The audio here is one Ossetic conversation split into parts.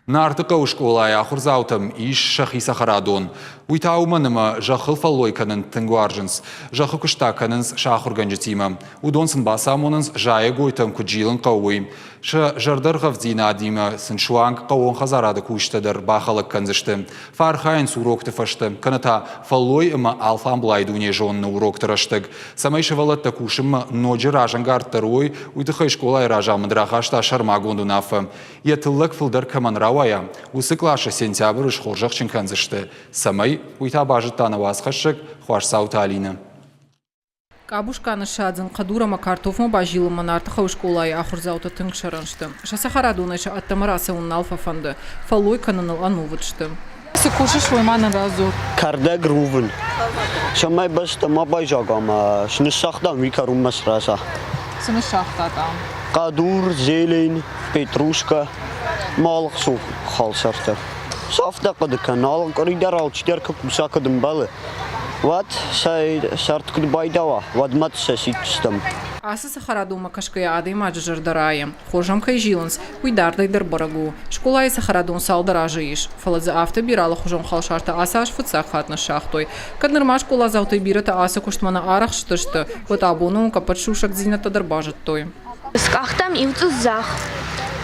Нартыхъӕуы скъолайы ахуырдзаутӕм ис сӕхи цӕхӕрадон. Уый та уымӕн ӕмӕ зӕххыл фӕллой кӕнын тынг уарзынц. Зӕххы куыст та кӕнынц сӕ ахуыргӕнджытимӕ. Уыдон сын бацамонынц, зайӕгойтӕм куыд зилын хъӕуы, уый. Сӕ зӕрдӕргъӕвддзинадимӕ сын суанг хъӕууон хӕдзарады кусджытӕ дӕр бахӕлӕг кӕндзысты. Фӕархайынц урокты фӕстӕ, кӕнӕ та фӕллой ӕмӕ алфамблай дуне зоныны урокты рӕстӕг. Цӕмӕй сывӕллӕттӕ кусынмӕ ноджы разӕнгарддӕр уой, уый тыххӕй скъолайы разамынд рахаста сӕрмагонд уынаффӕ. Йӕ тыллӕг фылдӕр кӕмӕн рауайа, уыцы къласы сентябры схорзӕхджын кӕндзысты, цӕмӕй, уый та базыдта нӕ уацхӕссӕг Хуасдзауты Алинӕ. Къабуска ныссадзын, хъӕдур ӕмӕ картофмӕ базилынмӕ Нартыхъӕуы скъолайы ахуырдзаутӕ тынг сӕрӕн сты. Сӕ цӕхӕрадонӕй сӕ ӕддӕмӕ рацӕуын нал фӕфӕнды, фӕллой кӕныныл ӕнувыд сты. Цы кусыс, уый ма нын радзур. Кӕрдӕг рувын. Цӕмӕй бӕстӕ ма байзага ӕмӕ цы ныссагътам, уый кӕронмӕ срӕза. Цы ныссагътат ам? Хъӕдур, зелень, петрушкӕ, малхъ халсартӕ. Афтӕ хъуыды кӕн, алы къуыри дӕр алчидӕр куы куса, куыд ӕмбӕлы, уӕд сӕ сӕрд куыд байдауа, уӕдмӕ сӕ сиддзыстӕм. Ацы цӕхӕрадонмӕ кӕсгӕйӕ адӕймаджы зӕрдӕ райы. Хорз ӕм кӕй зилынц, уый дардӕй дӕр бӕрӕг у. Скъолайы цӕхӕрадон цалдӕр азы ис, фӕлӕ дзы афтӕ бирӕ алыхуызон халсартӕ ацы аз фыццаг хатт ныссагътой. Кӕд нырма скъоладзаутӕй бирӕтӕ ацы куыстмӕ нӕ арӕхстысты, уӕд абоны онг ӕппӕт сусӕгдзинӕдтӕ дӕр базыдтой. Скъахтам иу цъус зӕхх.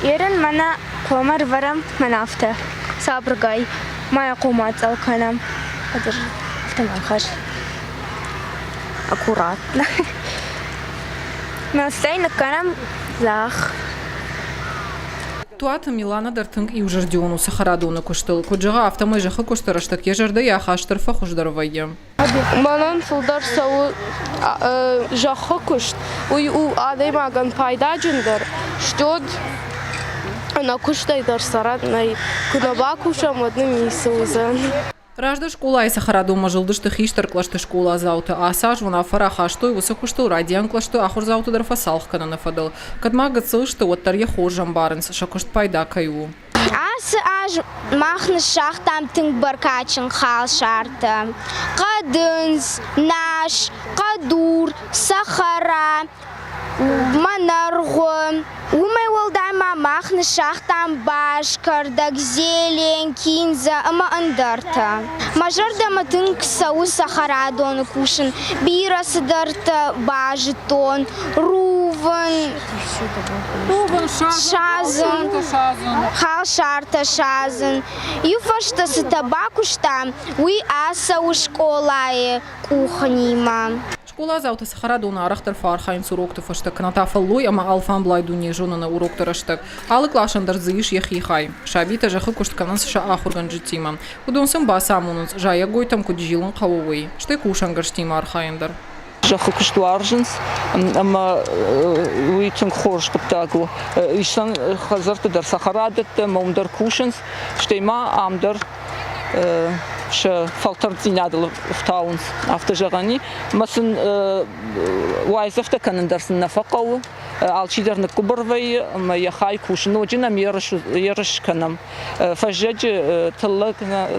Ерын мӕнӕ хъуамӕ ӕрывӕрӕм мӕнӕ афтӕ, сабыргай, ма йӕ хъуамӕ ацъӕл кӕнӕм. Афтӕ ма ныхас. Аккуратно. Мӕстӕй ныккӕнӕм зӕхх. Туаты Милана дӕр тынг иузӕрдион у цӕхӕрадоны куыстыл. Куыд зӕгъы, афтӕмӕй зӕххы куысты рӕстӕг йӕ зӕрдӕйы ахаст дӕр фӕхуыздӕр вӕййы. Мӕнӕн фылдӕр цӕуы зӕххы куыст. Уый у адӕймагӕн пайдаджындӕр. Стӕд ӕнӕ куыстӕй дӕр цӕрӕн нӕй. Куы нӕ бакусӕм, уӕд нын ницы уыдзӕн. Раздӕр скъолайы цӕхӕрадонмӕ зылдысты хистӕр кълӕсты скъоладзаутӕ. Ацы аз уынаффӕ рахастой уыцы куыстыл райдиан кълӕсты ахуырдзауты дӕр фӕцалх кӕныны фӕдыл. Кӕд ма гыццыл сты, уӕддӕр йӕ хорз ӕмбарынц, сӕ куыст пайда кӕй у. Ацы аз мах ныссагътам тынг бӕркадджын халсартӕ: хъӕдындз, нас, хъӕдур, цӕхӕра, мӕнӕргъуы. Уымӕй уӕлдай ма мах ныссагътам баз, кӕрдӕг, зелень, киндзӕ ӕмӕ ӕндӕртӕ. Мӕ зӕрдӕмӕ тынг цӕуы цӕхӕрадоны кусын. Бирӕ цыдӕртӕ базыдтон: рувын, садзын, халсартӕ садзын. Иу фӕстӕ цытӕ бакуыстам, уый ацӕуы скъолайы къухнимӕ. Скъоладзаутӕ цӕхӕрадоны арӕхдӕр фӕархайынц урокты фӕстӕ кӕнӕ та фӕллой ӕмӕ алфамблай дуне зоныны урокты рӕстӕг. Алы къласӕн дӕр дзы ис йӕхи хай. Сабитӕ зӕххы куыст кӕнынц сӕ ахуыргӕнджытимӕ. Уыдон сын бацамонынц, зайӕгойтӕм куыд зилын хъӕуы, уый, стӕй кусӕнгӕрзтимӕ архайын дӕр. Зӕххы куыст уарзынц ӕмӕ уый тынг хорз хъуыддаг у. Исӕн хӕдзӕртты дӕр цӕхӕрадӕттӕ ӕмӕ уым дӕр кусынц, стӕй ма ам дӕр сӕ фӕлтӕрддзинадыл ӕфтауынц, афтӕ зӕгъӕн и. Ӕмӕ сын уайдзӕфтӕ кӕнын дӕр сын нӕ фӕхъӕуы. Алчидӕр ныггуыбыр вӕййы ӕмӕ йӕ хай кусы. Ноджы нӕм ерыс кӕнӕм. Фӕззӕджы тыллӕг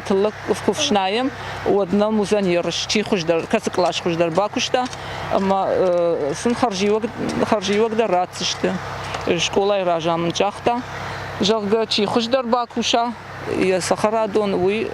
тыллӕг куы фснайӕм, уӕд нӕм уыдзӕн ерыс, чи хуыздӕр, кӕцы кълас хуыздӕр бакуыста ӕмӕ сын хӕрзиуӕг, хӕрзиуӕг дӕр ратдзысты. Скъолайы разамынд загъта, зӕгъгӕ, чи хуыздӕр бакуса, йӕ цӕхӕрадон, уый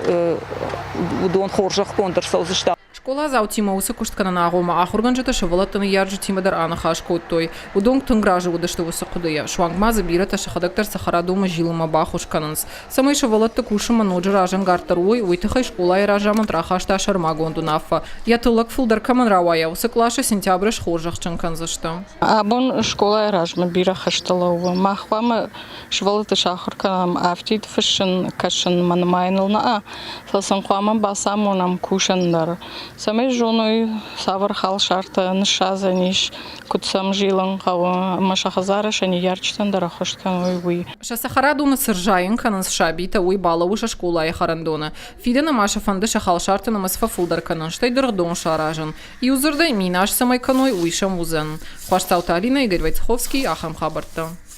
уыдон хорзӕхгонд ӕрцӕудзысты. Скъоладзаутимӕ уыцы куыст кӕнын агъоммӕ ахуыргӕнджытӕ сывӕллӕтты ныййарджытимӕ дӕр аныхас кодтой. Уыдон тынг разы уыдысты уыцы хъуыдыйӕ. Суанг ма дзы бирӕтӕ сӕхӕдӕг дӕр цӕхӕрадонмӕ зилынмӕ баххуыс кӕнынц. Цӕмӕй сывӕллӕтты кусынмӕ ноджы разӕнгарддӕр уой, уый тыххӕй скъолайы разамынд рахаста сӕрмагонд уынаффӕ. Йӕ тыллӕг фылдӕр кӕмӕн рауайа, уыцы къласы сентябры схорзӕхджын кӕндзысты. Абон скъолайы размӕ бирӕ хӕстӕ лӕууы. Мах хъуамӕ сывӕллӕтты сахуыр кӕнӕм афтид фыссын, кӕсын ӕмӕ нымайыныл нӕ, фӕлӕ сын хъуамӕ бацамонӕм кусын дӕр, цӕмӕй зоной, цавӕр халсартӕ ныссадзӕн ис, куыд сӕм зилын хъӕуы ӕмӕ сӕ хӕдзары сӕ ныййарджытӕн дӕр ӕххуыс кӕной, уый. Сӕ цӕхӕрадоны цы рзайын кӕнынц сабитӕ, уый балӕууы сӕ скъолайы хӕрӕндоны. Фидӕны ма сӕ фӕнды сӕ халсарты нымӕц фӕфылдӕр кӕнын, стӕй дыргъдон саразын. Иу дзырдӕй, минас цӕмӕй кӕной, уый сӕм уыдзӕн. Хуасдзауты Алинӕ, Игорь Войцеховский, ахӕм хабӕрттӕ.